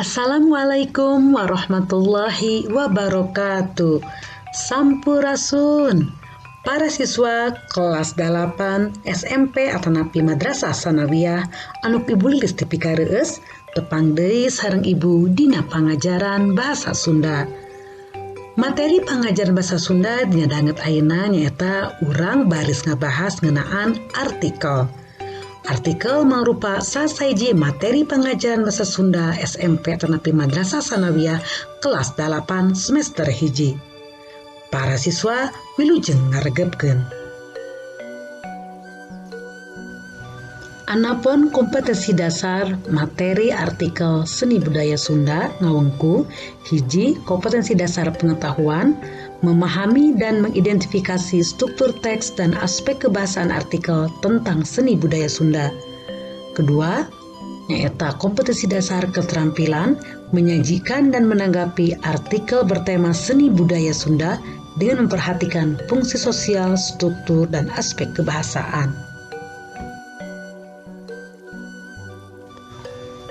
Assalamualaikum warahmatullahi wabarakatuh. Sampurasun. Para siswa kelas 8 SMP atanapi Madrasah Sanawiyah anu pibulis tepi ka reueus, tepang deui sareng Ibu dina pangajaran Bahasa Sunda. Materi pangajaran Bahasa Sunda dina danget ayeuna nyaeta urang baris ngabahas ngeunaan artikel. Artikel mangrupa salah materi pengajaran Bahasa Sunda SMP atanapi Madrasah Sanawiyah kelas 8 semester 1. Para siswa, wilujeng ngaregepkeun. Anapun kompetensi dasar materi artikel seni budaya Sunda ngawengku: hiji, kompetensi dasar pengetahuan, memahami dan mengidentifikasi struktur teks dan aspek kebahasaan artikel tentang seni budaya Sunda. Kedua, nyaeta kompetensi dasar keterampilan, menyajikan dan menanggapi artikel bertema seni budaya Sunda dengan memperhatikan fungsi sosial, struktur, dan aspek kebahasaan.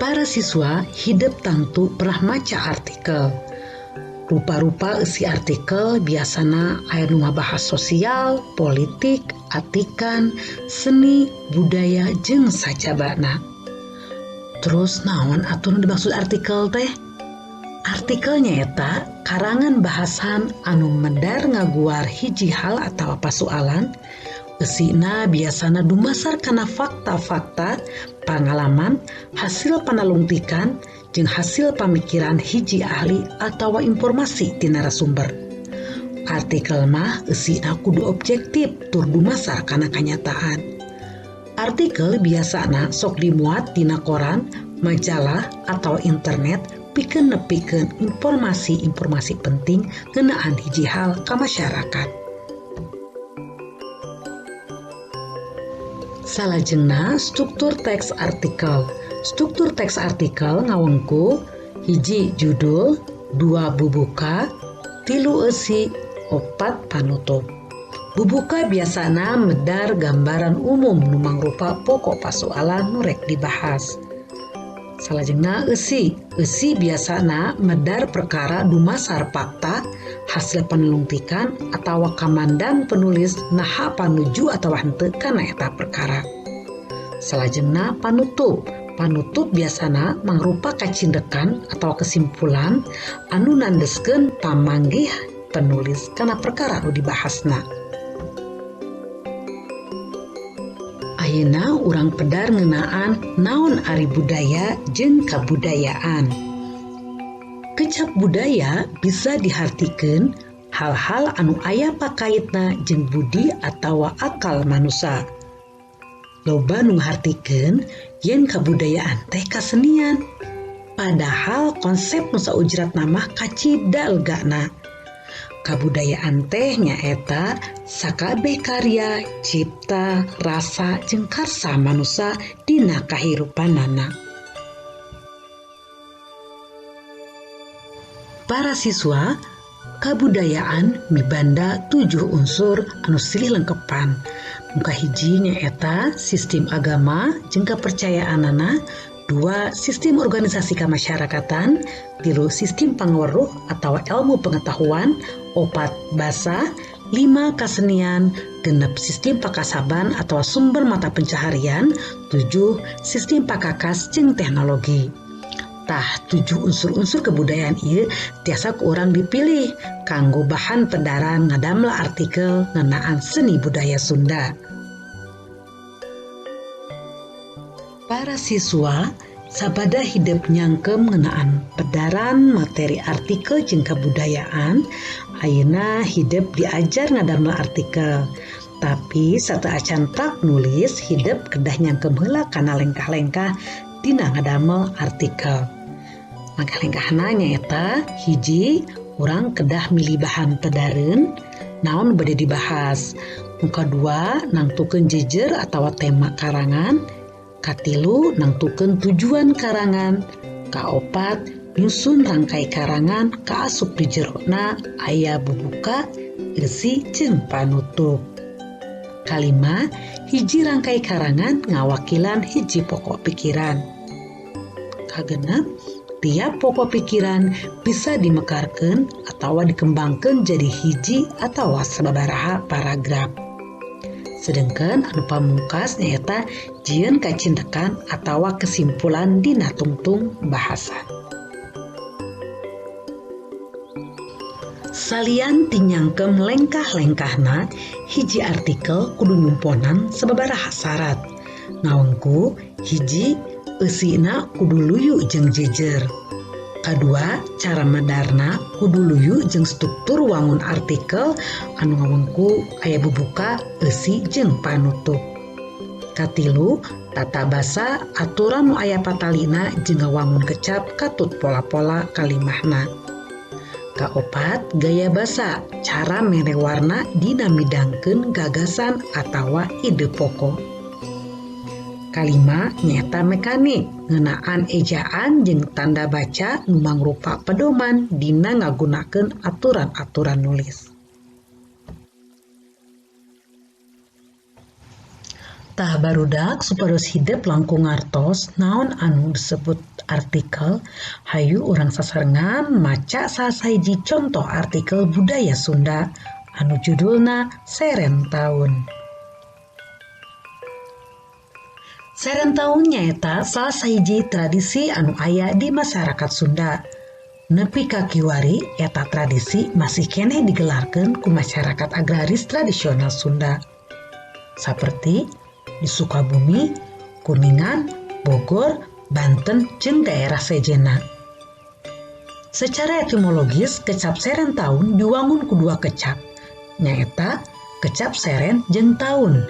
Para siswa, hidep tangtu pernah maca artikel. Rupa-rupa isi artikel biasana aya nu ngabahas sosial, politik, atikan, seni, budaya, jeung sacabana. Terus, naon atuh nu dimaksud artikel teh? Artikel nyaeta karangan bahasan anu medar ngaguar hiji hal atau pasualan. Eusina biasana dumasar kana fakta-fakta, pangalaman, hasil panalungtikan, jeung hasil pamikiran hiji ahli atau informasi ti narasumber. Artikel mah eusina kudu objektif tur dumasar kana kanyataan. Artikel biasana sok dimuat dina koran, majalah, atau internet pikeun nepikeun informasi-informasi penting ngeunaan hiji hal ka masyarakat. Salajengna, struktur teks artikel. Struktur teks artikel ngawengku: hiji, judul, dua, bubuka, tilu, eusi, opat, panutup. Bubuka biasana medar gambaran umum nu mangrupa pokok pasualan nu rek dibahas. Salajengna, eusi. Eusi biasana medar perkara dumasar fakta, hasil panalungtikan, atau kamandang penulis naha panuju atau henteu kana eta perkara. Salajengna, panutup. Panutup biasana mangrupa kacindekan atau kesimpulan anu nandeskeun pamanggih penulis kana perkara nu dibahasna. Ayeuna urang pedar ngeunaan naon ari budaya jeung kabudayaan. Kecap budaya bisa dihartikeun hal-hal anu aya pakaitna jeung budi atawa akal manusa. Loba nu ngahartikeun yen kabudayaan teh kasenian. Padahal konsep nu saujratna mah kacida legana. Kabudayaan teh nyaeta sakabeh karya, cipta, rasa, jeung karsa manusa dina kahirupanana. Para siswa, kabudayaan mibanda tujuh unsur anu silih lengkepan. Nu kahiji nyaeta sistem agama jeung kepercayaanana, dua, sistem organisasi kemasyarakatan, tilu, sistem pangaweruh atau ilmu pengetahuan, opat, basa, lima, kasenian, 6, sistem pakasaban atau sumber mata pencaharian, tujuh, sistem pakakas jeung teknologi. Tah, tujuh unsur-unsur kebudayaan ieu tiasa ku urang dipilih kanggo bahan pedaran ngadamel artikel ngeunaan seni budaya Sunda. Para siswa, Sabada hidep nyangkem ngeunaan pedaran materi artikel jeung kabudayaan, ayeuna hidep diajar ngadamel artikel. Tapi sateuacan prak nulis, hidep kedah nyangkem heula kana lengkah-lengkah dina ngadamel artikel. Lengkah-lengkahna nyaeta hiji, urang kedah milih bahan pedareun, naon bade dibahas. Nu kadua, nangtukeun jejer atawa tema karangan. Katilu, nangtukeun tujuan karangan. Kaopat, nyusun rangkai karangan kaasup di jerona aya bubuka, eusi jeung panutup. Kalima, hiji rangkai karangan ngawakilan hiji pokok pikiran. Kagenep, tiap pokok pikiran bisa dimekarkeun atawa dikembangkeun jadi hiji atawa sababaraha paragraf. Sedengkeun anu pamungkas nyaeta jieun kacindekan atawa kesimpulan dina tungtung bahasan. Salian ti nyangkem lengkah-lengkahna, hiji artikel kudu nyumponan sababaraha syarat. Ngawengku, hiji, eusina kudu luyu jeung jejer. Kadua, cara medarna kudu luyu jeung struktur wangun artikel anu ngawengku aya bubuka, eusi jeung panutup. Katilu, tata basa aturan nu aya patalina jeung ngawangun kecap katut pola-pola kalimahna. Kaopat, gaya basa, cara mere warna dina midangkeun gagasan atawa ide pokok. Kalima, nyaeta mekanik, ngeunaan ejaan jeung tanda baca nu mangrupa pedoman dina ngagunakeun aturan-aturan nulis. Tah barudak supados hidep langkung ngartos naon anu disebut artikel, hayu urang sasarengan maca salah sahiji contoh artikel budaya Sunda anu judulna Seren Taun. Seren Taun nyaeta salah sahiji tradisi anu aya di masyarakat Sunda. Nepi ka kiwari eta tradisi masih keneh digelarkeun ku masyarakat agraris tradisional Sunda. Saperti di Sukabumi, Kuningan, Bogor, Banten jeung daerah sejenna. Secara etimologis, kecap seren taun diwangun ku dua kecap, nyaeta kecap seren jeung taun.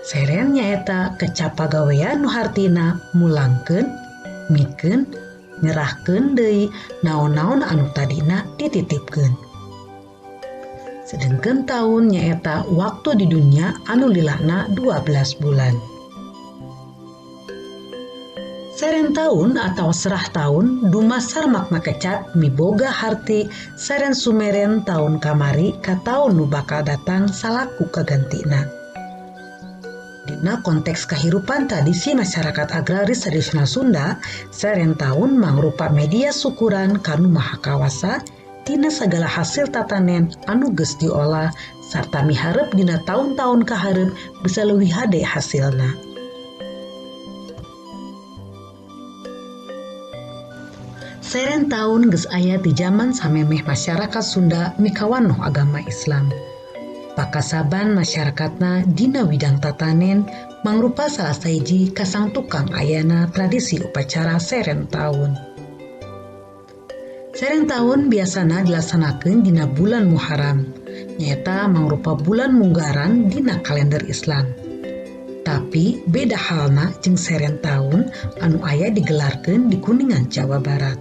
Seren nyaeta kecap pagawean nu hartina mulangkeun, mikeun, nyerahkeun deui naon-naon anu tadina dititipkeun. Sedengkeun taun nyaeta waktu di dunya anu lilana 12 bulan. Seren taun atau serah taun dumasar makna kecap miboga harti seren sumeren taun kamari ka taun nu bakal datang salaku kagantina. Dina konteks kahirupan tradisi masyarakat agraris tradisional Sunda, seren taun mangrupa media syukuran kanu maha kawasa tina sagala hasil tatanen anu geus diolah sarta miharep dina taun-taun kaharep bisa leuwih hade hasilna. Seren taun geus aya ti jaman samemeh masyarakat Sunda mikawanoh agama Islam. Pakasaban masyarakatna dina widang tatanen mangrupa salah sahiji kasangtukang ayana tradisi upacara seren taun. Seren taun biasana dilaksanakeun dina bulan Muharram, nyaeta mangrupa bulan munggaran dina kalender Islam. Tapi beda halna jeung seren taun anu aya digelarkeun di Kuningan, Jawa Barat.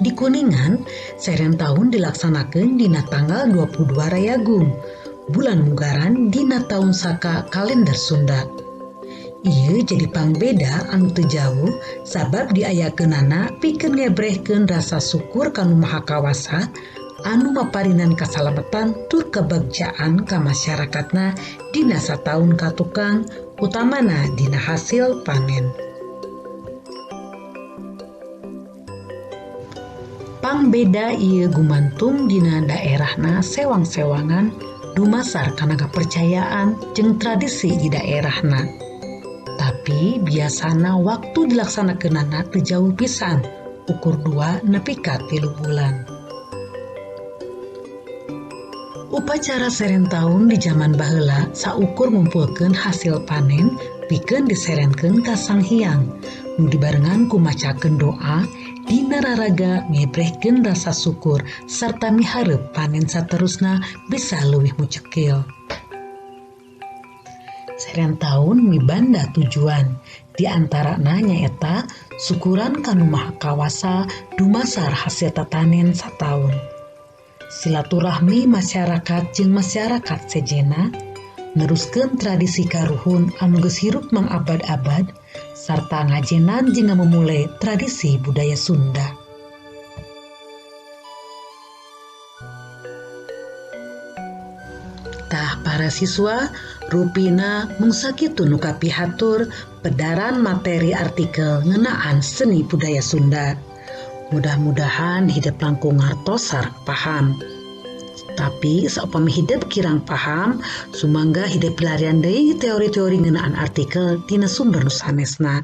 Di Kuningan, seren taun dilaksanakeun dina tanggal 22 Rayagung, bulan munggaran dina taun Saka kalender Sunda. Ieu jadi pangbeda anu teu jauh sabab diayakeunana pikeun ngebrehkeun rasa syukur kanu Maha Kawasa anu maparinan kasalametan tur kebagjaan ka masyarakatna dina sataun katukang, utamana dina hasil panen. Pangbeda ieu gumantung dina daerahna sewang-sewangan dumasar kana kapercayaan jeung tradisi di daerahna. Tapi biasana waktu dilaksanakeunana teu jauh pisan, ukur 2 nepi ka 3 bulan. Upacara seren taun di jaman baheula saukur ngumpulkeun hasil panen pikeun diserenkeun ka Sang Hyang. Nu dibarengan ku macakeun doa dina raraga ngebrehkeun rasa syukur sarta miharep panen saterusna bisa leuwih mucekil. Seren taun mibanda tujuan di antarana nyaeta syukuran ka Nu Maha Kawasa dumasar hasil tatanen sataun. Silaturahmi masyarakat jeung masyarakat sejenna, neruskeun tradisi karuhun anu geus hirup mangabad-abad sarta ngajenan jeung ngamumule tradisi budaya Sunda. Tah para siswa, rupina mung sakitu nu kapihatur pedaran materi artikel ngeunaan seni budaya Sunda. Mudah-mudahan hidep langkung ngartos sareng paham. Tapi saupami hidep kirang paham, sumangga hidep pilarian deui teori-teori ngeunaan artikel tina sumber nu sanesna.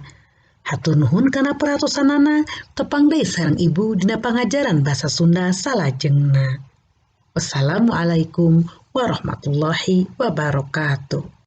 Hatur nuhun kana perhatosanana, tepang deui sareng Ibu dina pangajaran basa Sunda salajengna. Wassalamualaikum warahmatullahi wabarakatuh.